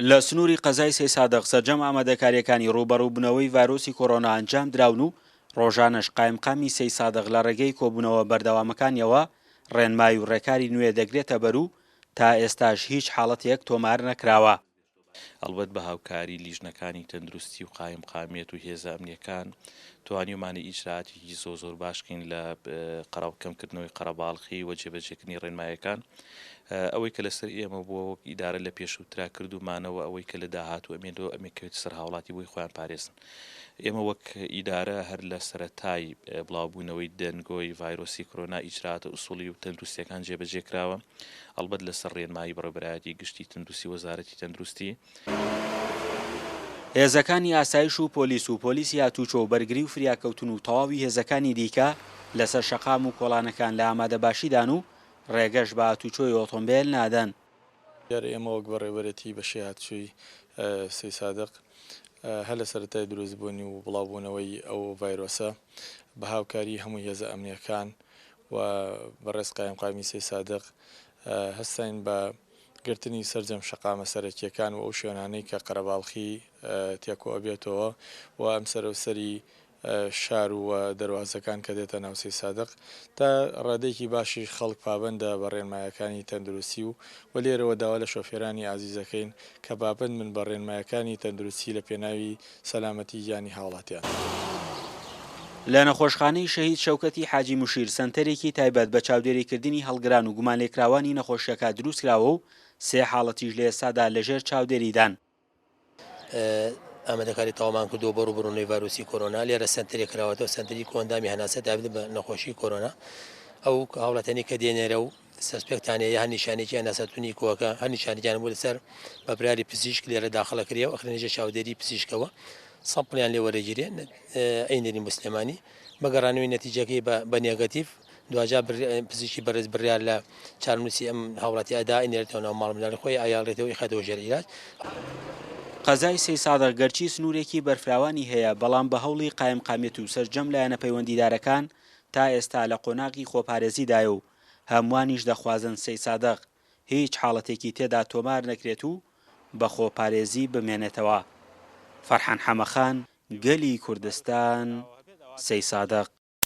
لە سنووری قەزای سەیسادق سەرجەم ئامادەکارییەکانی ڕووبەڕووبوونەوەی ڤایرۆسی کۆرۆنا ئەنجامدراون و ڕۆژانەش قایمقامی سەیسادق لە ڕێگەی کۆبوونەوە بەردەوامەکانیەوە ڕێنمای و ڕێکاری نوێ دەگرێتەبەر و تا ئێستاش هیچ حاڵەتێک تۆمار نەکراوە. ئەڵبەت بە هاوکاری لیژنەکانی تەندروستی و قایمقامیەت و هێزە ئەمنیەکان توانیومانە ئیجرائاتێکی زۆر زۆر باش کەین لە کەمکردنەوەی قەرەباڵخی و جێبەجێکردنی ڕێنمایەکان. ئەوەی کە لەسەر ئێمە بووە وەک ئیدارە لە پێشووترا کردوومانەوە ئەوەی کە لە داهاتوو ئەمێنەوە ئەمێکەوێتە سەر هاوڵاتی بۆی خۆیان پارێزن. ئێمە وەک ئیدارە هەر لە سەرەتای بڵاوبوونەوەی دەنگۆی ڤایرۆسی کرۆنا ئیجرائاتە ئوسوڵی و تەندروستیەکان جێبەجێ کراوە. ئەڵبەت لەسەر ڕێنمایی بەڕێوەبەرایەتی گشتی تەندروستی وەزارەتی تەندروستی. هێزەکانی ئاسایش و پۆلیس و پۆلیسی هاتوچۆ و بەرگری و فریاکەوتن و تەواوی هێزەکانی دیکە لەسەر شەقام و کۆڵانەکان لە ئامادەباشیدان و ڕێگەش بە هاتوچۆی ئۆتۆمبێل نادەن. دیارە ئێمە وەک بەڕێوەبەرێتی بەشی هاتوچۆی سەیدسادق هەر لە سەرەتای دروستبوونی و بڵاوبوونەوەی ئەو ڤایرۆسە بە هاوکاری هەموو هێزە ئەمنییەکان و بەڕێز قایمقامی سەیدسادق هەستاین بە گرتنی سەرجەم شەقامە سەرەکییەکان و ئەو شوێنانەی کە قەرەباڵخی تێکۆئەبێتەوە و ئەم سەرەوسەری شار و دەروازەکان کە دێتە ناو سەیدسادق تا ڕادەیەکی باشیش خەڵک پابەندە بە ڕێنمایەکانی تەندروستی و و لێرەوە داوا لە شۆفێرانی ئازیزەکەین کە پابەند بن بە ڕێنمایەکانی تەندروستی لە پێناوی سەلامەتی گیانی هاوڵاتیان. لە نەخۆشخانەی شەهید شەوکەتی حاجی مشیر سەنتەرێکی تایبەت بە چاودێریکردنی هەڵگران و گومانلێکراوانی نەخۆشیەکە دروستکراوە و سێ حاڵەتیش لە ئێستادا لەژێر چاودێریدان. ئامادەکاری تەواومان کردووە بۆ ڕووبەڕوونەوەی ڤایرۆسی کۆرۆنا، لێرە سەنتەرێک کراوەتەوە، سەنتەری کۆئەندامی هەناسە تایبەت بە نەخۆشی کۆرۆنا، ئەو هاوڵاتیانەی کە دێنێرە و suspect یان هەیە هەر نیشانەیەکی هەناسەتونی کۆکە هەر نیشانێکیان بوو لەسەر بە بڕیاری پزیشک لێرە داخڵە کرێ و ئەخرێنە ژێر چاودێری پزیشکەوە sample یان لێ وەرەگیرێ ئەینێرین بۆ سلێمانی بە گەڕانەوەی نەتیجەکەی بە negative دواجار پزیشکی بەڕێز بڕیار لە چارەنووسی ئەم هاوڵاتی ئەدا ئەینێرێتەوە ناو ماڵ منداڵی خۆی ئەیاڵێتەوە ئیخاتەوە ژێر عیلاج. قەزای سەیسادق گەرچی سنوورێکی بەرفراوانی هەیە، بەڵام بە هەوڵی قایمقامیەت و سەرجەم لایەنە پەیوەندیدارەکان تا ئێستا لە قۆناغی خۆپارێزیدایە و هەمووانیش دەخوازن سەیسادق هیچ حاڵەتێکی تێدا تۆمار نەکرێت و بە خۆپارێزی بمێنێتەوە. فەرحان حەمەخان، گەلی کوردستان، سەیسادق.